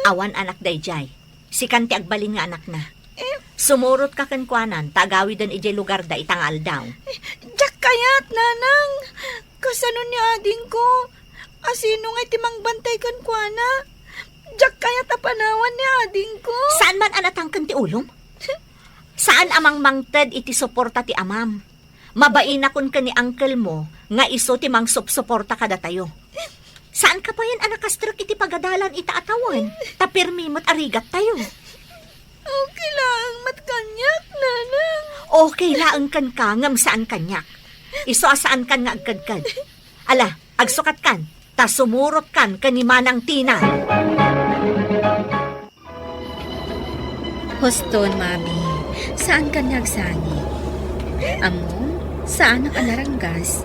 Awan anak daydiay. Sikan ti agbalin nga anakna. Eh? Sumurotka kenkuanan, ta agawiden idiay lugarda ita nga aldaw. Eh, diak kayat, Nanang. Kasano ni adingko? Asino ngay ti mangbantay kenkuana? Diak kayat a panawan ni adingko. Saan man a natangken ti ulom? Saan a mangmangted iti suporta ti amam. Mabainakon ken ni uncle mo nga isu ti mangsupsuporta kadatayo. Saanka payen a nakastrek iti pagadalan ita a tawen, ta pirmi met a rigattayo. Okay laeng met kaniak, Nanang. Okay laeng kenka, ngem saan kaniak. Isu a saankan nga agkedked. Ala, agsukatkan, ta sumurotkan ken ni Manang Tina. Huston, Mami. Saankan nga agsangit. Ammom, saanak a naranggas.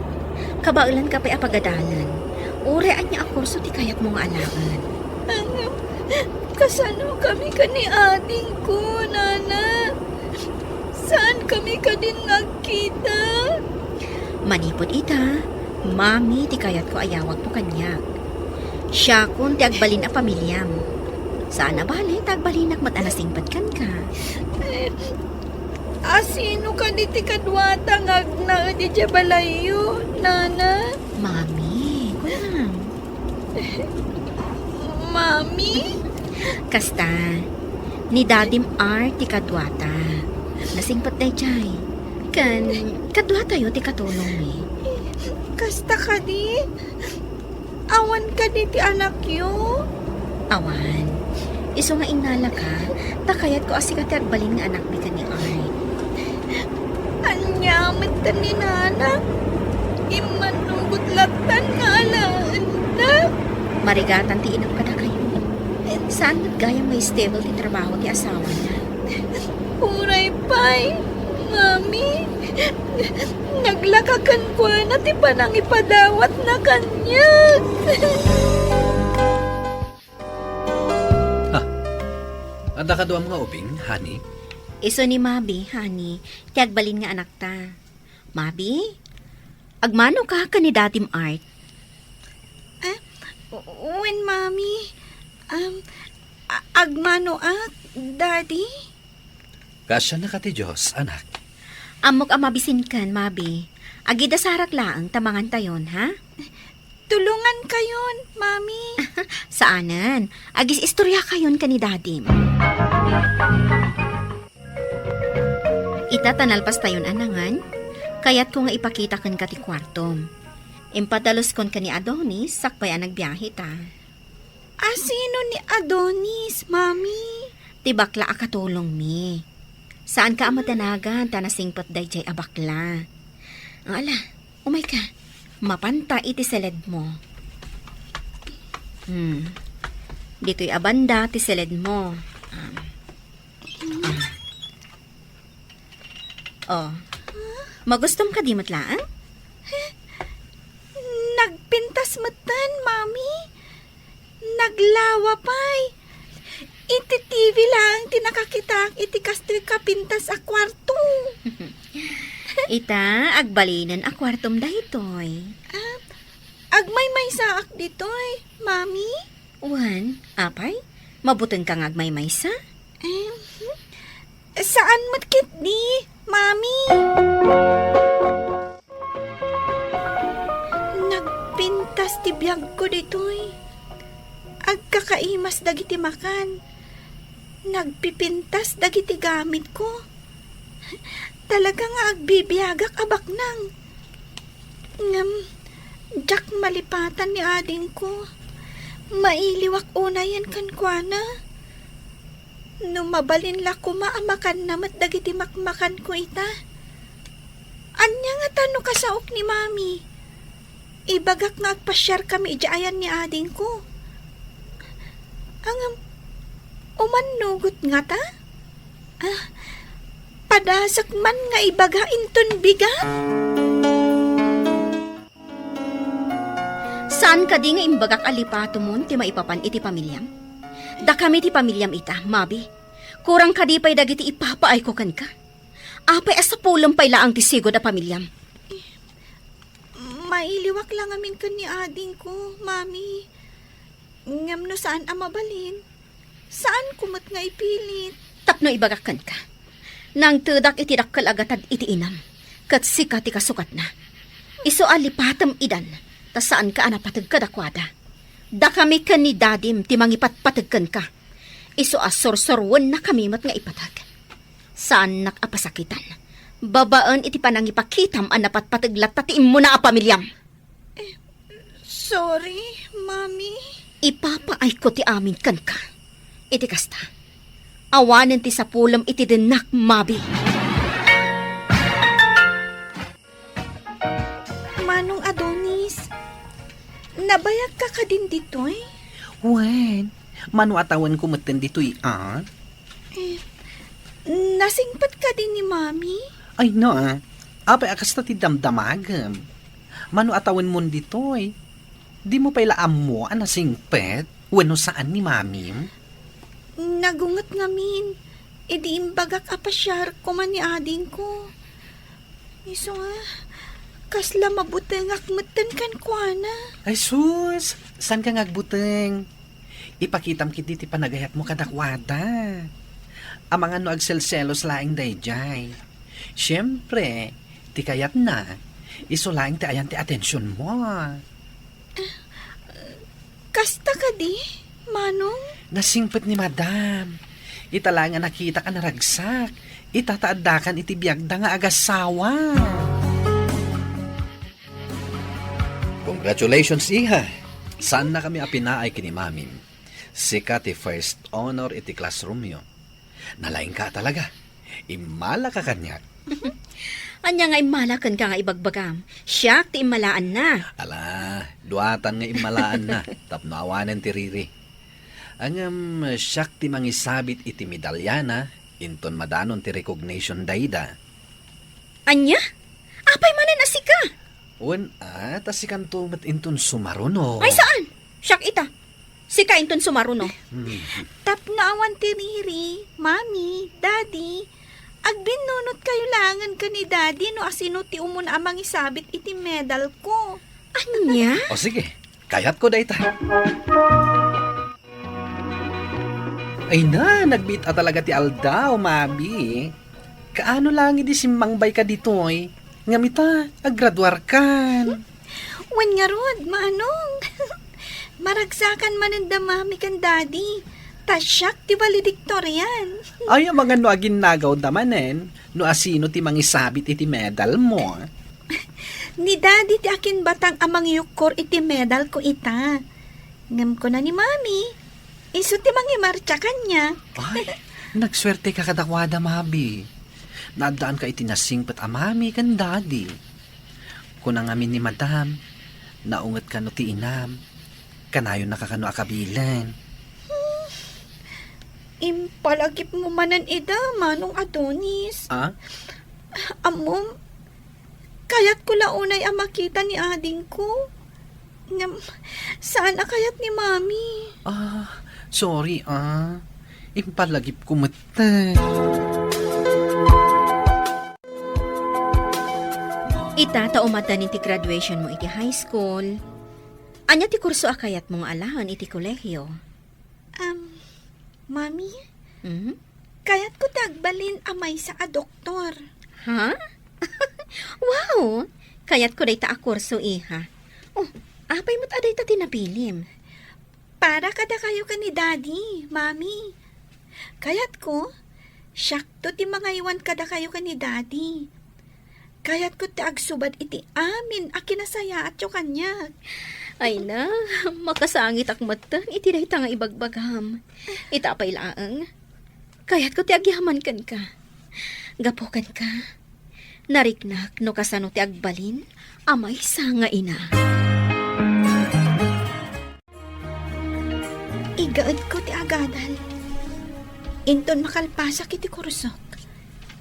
Kabaelanka pay a pagadalan. Uray ania a kurso ti kayatmo nga alaen. Ngem, kasanokami ken ni adingko, Nana? Saankami kadin nga agkita? Manipud ita, Mami ti kayatko a yawagmo kaniak. Siakon ti agbalin a pamiliam. Saan a bale ta agbalinak met a nasingpet kenka. Eh, asino kadi ti kaduata nga agnaed idiay balayyo, Nana? Mami, kunam. Mami? Kasta, ni Dadim Art ti kaduata. Nasingpet daydiay. Ken, kaduatayo ti katulongmi. Kasta kadi? Awan kadi ti anakyo? Awan. Isu nga innalaka, ta kayatko a sika ti agbalin nga anakmi ken ni Art. Ania met ni Nana? Immanugot lattan nga alaennak. Marigatan ti inam kadakayo. Saan met gayam nga stable ti trabaho ti asawana. Uray pay, Mami, naglaka kenkuana ti panangipadawatna kaniak. Ha? Adda kaduam nga ubing, honey? Isu ni Mabi, honey, ti agbalin nga anakta. Mabi, agmanoka ken ni Dadim Art? Ah, wen, Mami. Um, a-, agmanoak, Daddy? Kaasiannaka ti Dios, anak. Ammok a mabisinkan, Mabi. Agidasarak laeng ta mangantayon, ha? Tulongankayon, Mami. Saanen. Agis-istoriakayon ken ni Dadim. Ita ta nalpastayon a nangan, kayatko nga ipakita kenka ti kuartom. Impadaluskon ken ni Adonis sakbay a nagbiahe ta. Asino ni Adonis, Mami? Ti bakla a katulongmi. Saanka a madanagan ta nasingpet daydiay a bakla. Ala, umayka. Mapanta iti seledmo. Hmm. Ditoy a banda ti seledmo. Um, ah. Oh. Magustom kadi met laeng? Nagpintas metten, Mami. Naglawa pay. Iti T V laeng ti nakakitaak iti kastoy kapintas a kuarto. Ita, agbalinen a kuartom daytoy. Ah, agmaymaysaak ditoy, Mami? Wen, apay? Mabutengka nga agmaymaysa? Em, saan met ketdi, Mami. Nagpintas ti biagko ditoy. Agkakaimas dagiti makan. Nagpipintas dagiti gamitko. Talaga nga agbibiagak a baknang. Ngem, diak malipatan ni adingko. Mailiwak unayen kenkuana. No mabalin la koma a makanna met dagiti makmakanko ita. Ania ngata no kasaok ni Mami? Ibagak nga agpasiarkami idiay ayan ni adingko. Ngem, umannugot ngata? Ah, padasek man nga ibaga inton bigat? Saan kadi nga imbagak a lipatomon ti maipapan iti pamiliam? Dakami ti pamiliam ita, Mabi. Kurang kadi pay dagiti ipapaayko kenka? Apay a sapulem pay laeng ti sigud a pamiliam? Mailiwak la ngamin ken ni adingko, Mami. Ngem no saan a mabalin, Saanko met nga ipilit. Tapno ibagak kenka, nangtedak iti dakkel a gatad iti inam, ket sika ti kasukatna. Isu a lipatem idan, ta saanka a napateg kadakuada. Dakami ken ni Dadim ti mangipatpateg kenka. Isu a sursuruennakami met nga ipateg. Saannak a pasakitan, babaen iti panangipakitam a napatpateg latta ti immuna a pamiliam. Eh, sorry, Mami. Ipapaayko ti amin kenka. Iti kasta, awanen ti sapulem iti dennak, Mabi. Manong Adonis, nabayagka kadin ditoy? Wen, mano a tawenko metten ditoy, a? Eh, nasingpet kadi ni Mami? Ay, na. Apay a kasta ti damdamagem? Mano a tawenmon ditoy? Dimo pay la ammo a nasingpet wenno saan ni Mamim? Nagunget ngamin, idi imbagak a pasiar koma ni adingko. Isu nga, kasla mabutengak metten kenkuana. Ay sus, saanka nga agbuteng? Ipakitam ketdi ti panagayatmo kadakuada. Amangan no agselselos laeng daydiay. Siempre, ti kayatna, isu laeng ti ayan ti atensionmo. Kasta kadi, Manong? Nasingpet ni Madam. Ita laeng a nakitak a naragsak. Ita ta addakan iti biagda nga agasawa. Congratulations, iha. Saannakami a pinaay ken ni Mamim. Sika ti first honor iti classroomyo. Nalaingka talaga. Immalaka kaniak. Ania nga immala kenka nga ibagbagam? Siak ti immalaanna. Ala, duatan nga immalaanna, tapno awanen ti riri. Ngem siak ti mangisabit iti medalyana, inton madanon ti recognition dayda. Ania? Apay manen a sika? Wen, a, ta sikanto met inton sumaruno. Ay, saan? Siak ita. Sika inton sumaruno. Hmm. Tapno awan ti riri, Mami, Daddy, agbinnunotkayo laengen ken ni Daddy no asino ti umuna a mangisabit iti medalko. Ania? O sige, kayatko dayta. Ay na, nagbiit a talaga ti aldaw, Mabi. Kaano laeng idi simmangbayka ditoy? Ngem ita, aggraduarkan. Wen ngarud, Manong. Maragsakan manen da Mami ken Daddy. Ta siak ti valedictorian. Ay, amangan no aginnagawda manen, no asino ti mangisabit iti medalmo. Ni Daddy ti akinbatang a mangyukkor iti medalko ita. Ngem kuna ni Mami, isu ti mangimartsa kaniak. Ay, nagsuerteka kadakuada, Mabi. Naaddaanka iti nasingpet a Mami ken Daddy. Kuna ngamin ni Madam, naungetka no ti inam, kanayonnaka kano a kabilen. Hmm. Impalagipmo manen ida, Manong Adonis. Ah? Ammom, kayatko la unay a makita ni adingko. Ngem, saan a kayat ni Mami. Ah, sorry, ah. Impalagipko metten. Ita, ta umaddanin ti graduation mo iti high school. Ania ti kurso a kayatmo nga alaen iti kolehiyo? Um, Mami, Mhm. Kayatko ti agbalin a maysa a doktor. Ha? Wow! Kayatko dayta a kurso, iha. Oh, apay met a dayta ti napilim? Para kadakayo ken ni Daddy, Mami. Kayatko, siakto ti mangaywan kadakayo ken ni Daddy. Kayatko ti agsubad iti amin a kinasayaatyo kaniak. Ay na, makasangitak metten iti dayta nga ibagbagam. Ita pay laeng, kayatko ti agyaman kenka. Gapu kenka, nariknak no kasano ti agbalin a maysa nga ina. Igaedko ti agadal. Inton makalpasak iti kursok,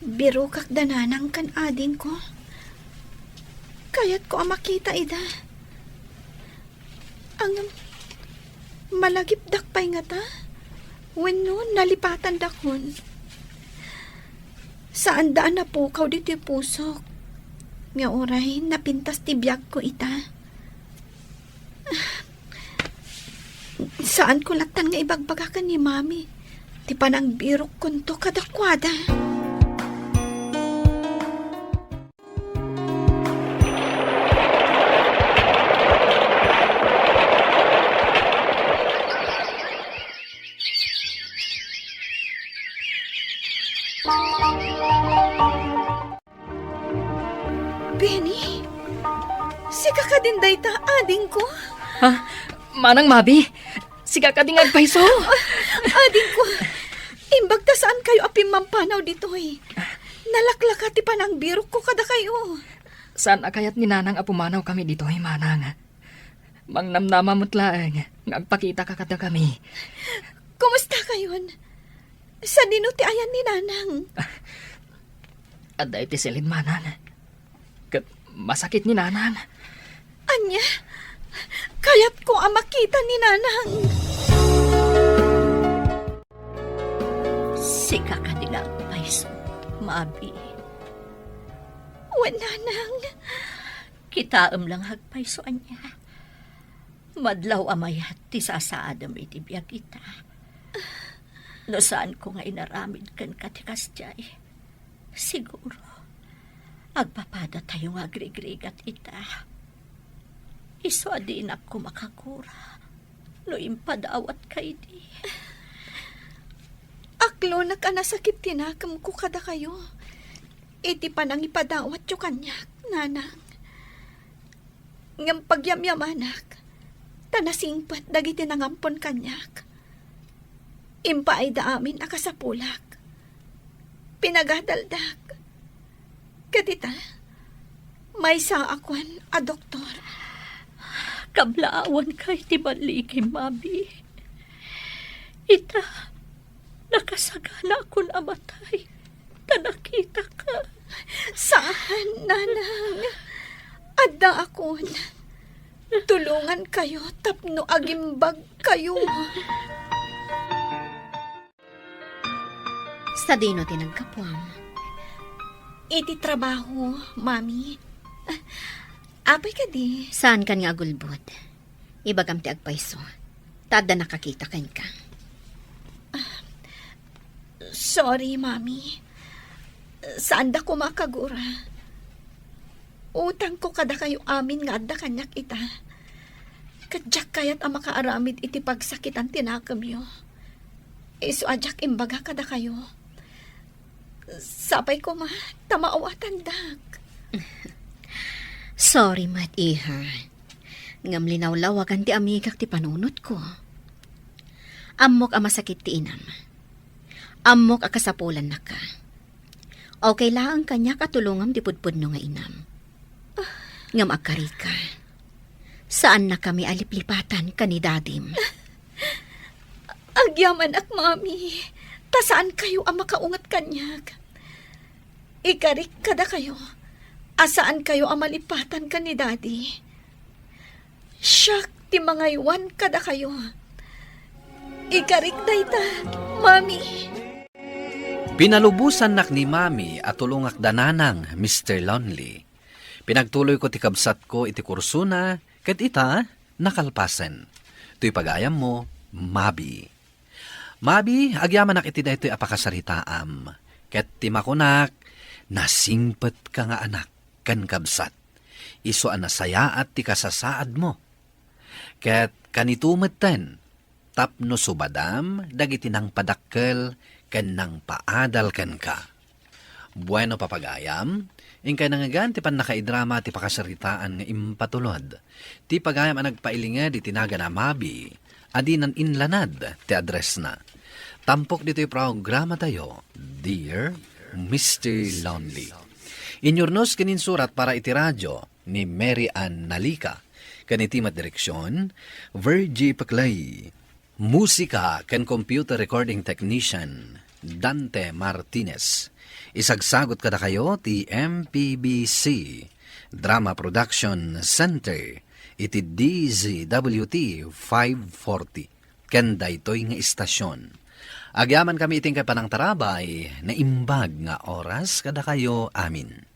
birokak da nanang ken adingko. Kayatko a makita ida. Ngem, malagipdak pay ngata? Wenno nalipatandakon? Saanda a napukaw ditoy pusok. Nga uray napintas ti biagko ita. Saanko lattan nga ibagbaga ken ni Mami ti panangbirokkonto kadakuada. Benny, sika kadin dayta, adingko? Ha? Manang Mabi, sika kadin agpayso? Adingko, imbag ta saan kayo a pimmampanaw ditoy. Nalaklaka ti panangbirokko kadakayo. Saan a kayat ni Nanang a pumanaw kami ditoy, Manang. Mangnamnama met laeng nga agpakitaka kadakami. Kumusta kayon? Sadino ti ayan ni Nanang? Adda iti silin, Manang. Ket masakit ni Nanang. Ania? Kayatko a makita ni Nanang. Sika kadi nga agpayso, Mabi? Wen, Nanang. Kitaem la nga agpayso, ania? Madlaw a mayat ti sasaadem iti biag ita. No saanko nga inaramid kenka ti kasdiay, siguro, agpapadatayo nga agrigrigat ita. Isu a dinak koma kagura no impadawatka idi. Aklonak a nasakit ti nakemko kadakayo iti panangipadawatyo kaniak, Nanang. Ngem pagyamyamanak, ta nasingpet dagiti nangampon kaniak. Impaayda amin a kasapulak. Pinagadaldak. Ket ita, maysaak a doktor. Kablaawanka iti ballikim, Mabi. Ita, nakasaganaakon a matay ta nakitaka. Saan, Nanang. Addaakon. Tulongankayo tapno agimbagkayo. Sadino ti naggapuam? Iti trabaho, Mami. Apay kadi? Saankan nga agulbod. Ibagam ti agpayso, ta adda nakakita kenka. Sorry, Mami. Saanda koma a kagura. Utangko kadakayo amin nga adda kaniak ita. Ket diak kayat a makaaramid iti pagsakitan ti nakemyo. Isu a diak imbaga kadakayo. Sapay koma ta maawatandak. Sorry met, iha. Ngem linawlawagan ti amigak ti panunotko. Ammok a masakit ti inam. Ammok a kasapulannaka. Okay laeng kaniak a tulongam ti pudpudno nga inam. Ngem agkarika, saannakami a liplipatan ken ni Dadim. Agyamanak, Mami, ta saankayo a makaunget kaniak. Ikarik kadakayo a saankayo a malipatan ken ni Daddy. Siak ti mangaywan kadakayo. Ikarik dayta, Mami. Pinalubosannak ni Mami a tulongak da Nanang, Mister Lonely. Pinagtuloyko ti kabsatko iti kursona, ket ita, nakalpasen. Toy pagayammo, Mabi. Mabi, agyamanak iti daytoy a pakasaritaam, ket ti makunak, nasingpetka nga anak ken kabsat. Isu a nasayaat ti kasasaadmo. Ket kanito metten, tapno subadam dagiti nangpadakkel ken nangpaadal kenka. Bueno, papagayam, inkay nangngegan ti pannakaidrama ti pakasaritaan nga impatulod. Ti pagayam a nagpailinged iti nagan a Mabi, a dinan inlanad ti addressna. Tampok ditoy programatayo, Dear Mister Lonely. Inyurnos ken insurat para iti radio ni Mary Ann Nalica, ken iti met direksion, Virgie Peclay. Musika ken computer recording technician, Dante Martinez. Isagsagot kadakayo ti M P B C Drama Production Center iti D Z W T five forty ken daytoy nga istasyon. Agyamankami iti inkay panangtarabay, naimbag nga oras kadakayo amin.